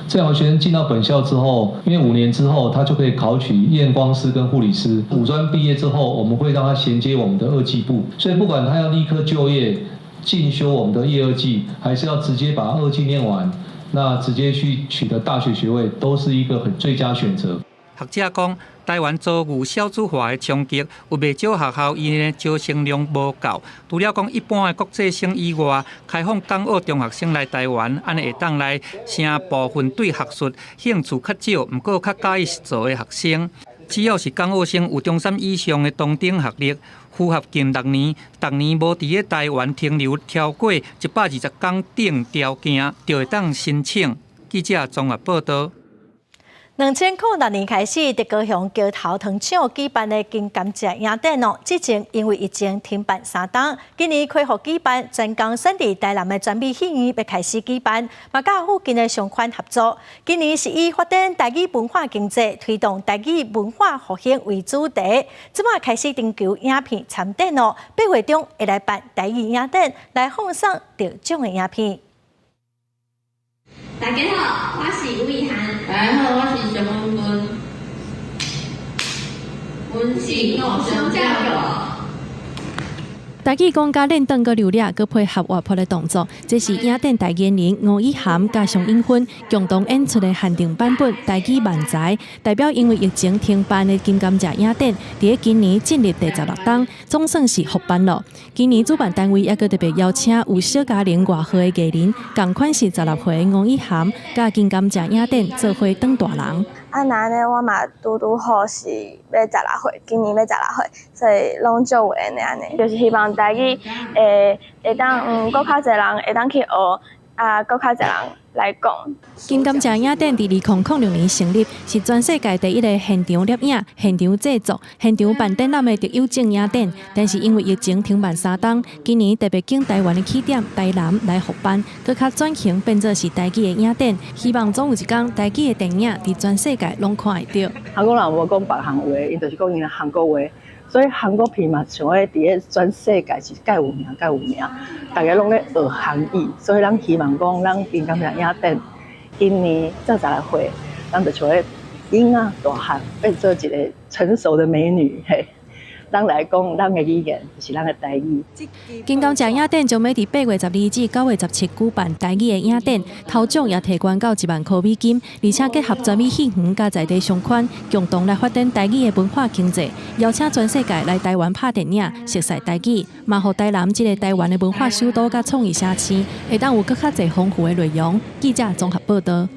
這兩個學生進到本校之後，因為5年之後他就可以考取驗光師跟護理師。五專畢業之後，我們會讓他銜接我們的二技部，所以不管他要立刻就業、進修我們的業二技，還是要直接把二技念完，那直接去取得大學學位，都是一個很最佳選擇。學者講，台灣遭遇少子化的衝擊，有袂少學校𪜶的招生量無夠。除了講一般的國際生以外，開放港澳中學生來台灣，按呢會當來省部分對學術興趣較少，毋過較佮意實作的學生。只要是港澳生有中三以上的同等學歷，符合近6年，逐年無佇咧台灣停留超過120天等條件，就會當申請。記者綜合報導。2006年開始，佇高雄橋頭糖廠舉辦的金甘蔗影展哦，之前因為疫情停辦三冬，今年恢復舉辦，專工選佇台南的專美戲院欲開始舉辦，嘛佮附近的商圈合作。今年是以發展台語文化經濟、推動台語文化復興為主題，這擺開始徵求影片參展哦，8月中會來辦台語影展，來放送得獎的影片。大家好，我是吳以涵。大家好，我是張文君。阮是五雙教育。台語講甲練轉閣流掠，閣配合活潑的動作，這是影展代言人吳以涵佮尚韻芬共同演出的限定版本台語漫才，代表因為疫情停辦的金甘蔗影展，佇咧今年進入第16冬，總算是復辦咯。今年主辦單位猶閣特別邀請有小嘉玲外號的藝人，仝款是16歲吳以涵，佮金甘蔗影展做伙當大人。啊，那按呢，我嘛拄拄好是欲16歲，今年欲16歲，所以攏足有緣的按呢。就是希望台語會當閣較濟人會當去學，啊，閣較濟人來講。金甘蔗影展佇2006年成立，是全世界第一个現場攝影、現場製作、現場辦展覽的特有種影展。但是因為疫情停辦三冬，今年特別揀台灣的起點台南來復辦，閣較轉型變做是台語的影展。希望總有一天台語的電影佇全世界攏看會著。韓國人無講別項話，𪜶就是講𪜶的韓國話。所以韓國片嘛，像咧佇咧全世界是蓋有名、蓋有名，大家攏咧學韓語，所以咱希望講，咱金甘蔗影展今年做16歲，咱就像咧囡仔大漢變做一個成熟的美女嘿。咱來講，咱的語言就是咱的台語。金甘蔗影展將欲佇8月12至9月17舉辦台語的影展，頭獎也提懸到1萬箍美金，而且結合專美戲園佮在地商圈，共同來發展台語的文化經濟，邀請全世界來台灣拍電影，熟悉台語，嘛予台南這个台灣的文化首都佮創意城市，會當有閣較濟豐富的內容。記者綜合報導。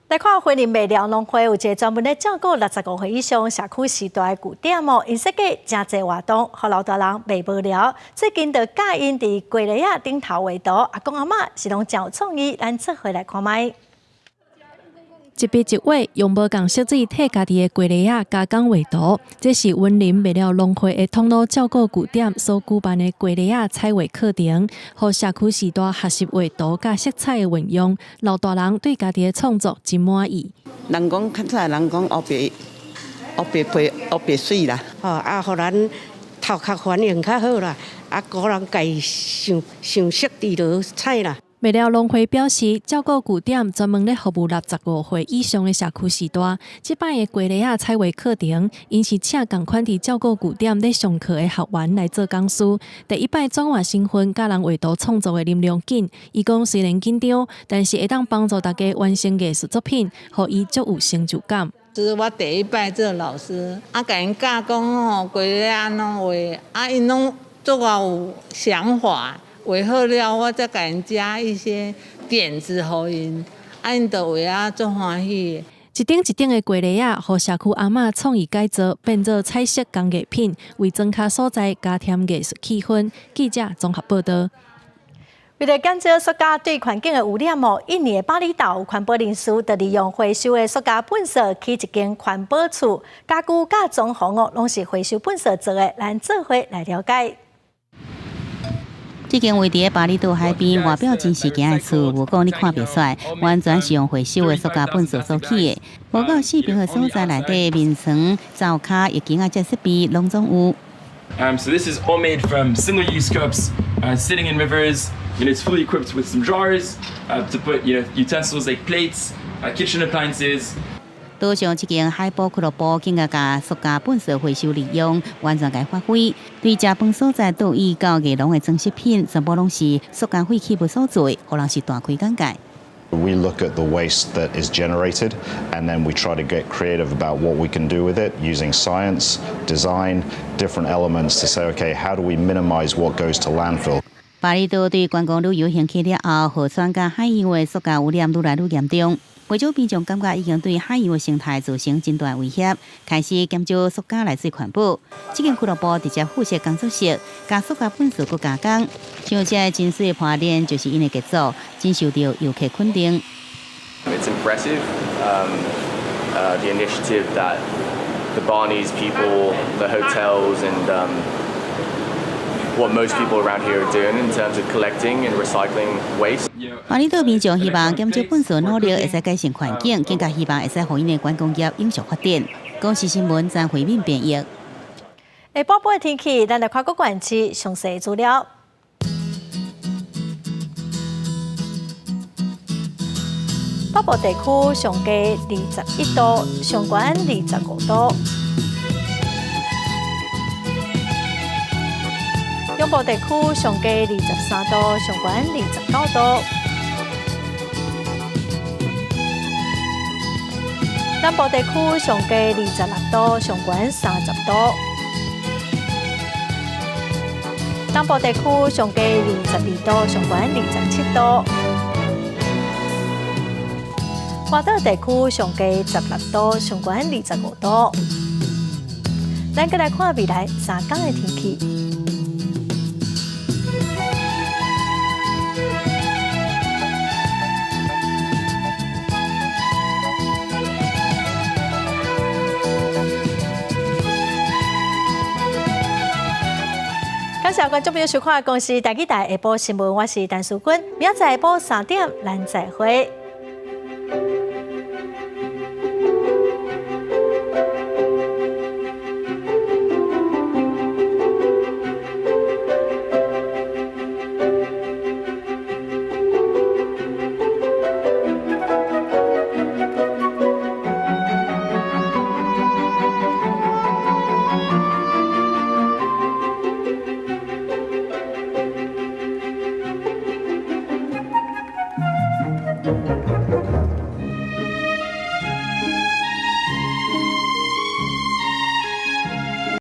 來看雲林麥寮農會有一个專門咧照顧65歲以上社區時代的據點哦，𪜶設計誠濟活動，予老大人袂無聊。最近就教𪜶佇雞螺仔頂頭畫圖，阿公阿嬤是攏誠有創意，咱做伙來看覓。一筆一畫用無仝色水替家己的雞螺仔加工畫圖，這是雲林麥寮農會的統老照顧據點所舉辦的雞螺仔彩畫課程，予社區序大學習畫圖佮色彩的運用。老大人對家己的創作真滿意。人講較早人講烏白烏白皮烏白媠啦，吼啊，予咱頭殼反應較好啦，啊，個人家想想色佇落彩啦。麥寮農會表示，照顧據點專門咧服務65歲以上的社區序大。這擺的雞螺仔彩畫課程，𪜶是請仝款佇照顧據點咧上課的學員來做講師。第一擺轉換身份，教人畫圖創作的林良錦，伊講雖然緊張，但是會當幫助大家完成藝術作品，予伊足有成就感。這是我第一擺做老師，啊，共𪜶教講吼，雞螺仔按怎畫，啊，𪜶攏足夠有想法。畫好了，我再共𪜶加一些點子予𪜶，啊，𪜶就畫啊足歡喜。一頂一頂的雞螺仔，予社區阿嬤創意改造，變做彩色工藝品，為莊跤所在加添藝術氣氛。記者綜合報導。為了減少塑膠對環境的污染哦，印尼的巴厘島環保人士就利用回收的塑膠糞掃起一間環保厝，家具佮裝潢哦，攏是回收糞掃做的。咱做伙來了解。這間位佇巴厘島海邊，外表真實行的厝，無講你看袂出來，完全是用回收的塑膠糞掃所起的。無夠四平的所在內底，眠床、灶跤、浴巾仔這設備攏總有。 So this is all made from single-use cups, sitting in rivers. And it's fully equipped with some drawers to put utensils like plates, kitchen appliances. 島上這間海寶俱樂部，更加共塑膠糞掃回收利用，完全共發揮。對食飯所在倒椅到藝廊的裝飾品，全部攏是塑膠廢棄物所做，予人是大開眼界。 We look at the waste that is generated and then we try to get creative about what we can do with it using science, design, different elements to say, okay, how do we minimize what goes to landfill? 巴厘島對觀光旅遊興起了後，河川佮海洋的塑膠污染愈來愈嚴重。不少民眾感覺已經對海洋的生態造成真大威脅，開始減少塑膠來做環保。這間俱樂部直接負責工作室，共塑膠糞掃閣加工，像這个真媠的破簾就是𪜶的傑作，真受著遊客肯定。 It's impressive, the initiative that the Balinese people, the hotels, and what most people around here are doing in terms of collecting and recycling waste. 巴厘島民眾希望減少糞掃努力會使改善環境，更加希望會使予𪜶的觀光業永續發展。公視新聞張惠敏編譯。下晡晡的天氣，咱來看各縣市詳細資料。北部地區上低21度，上懸25度。中部地區上低23度，上懸29度。南部地區上低26度，上懸30度。東部地區上低22度，上懸27度。外島地區上低16度，上懸25度。咱閣來看未來3工的天氣。感謝觀眾朋友收看《公視台語台下晡新聞》，我是陳淑君，明仔載下晡3點，咱再會。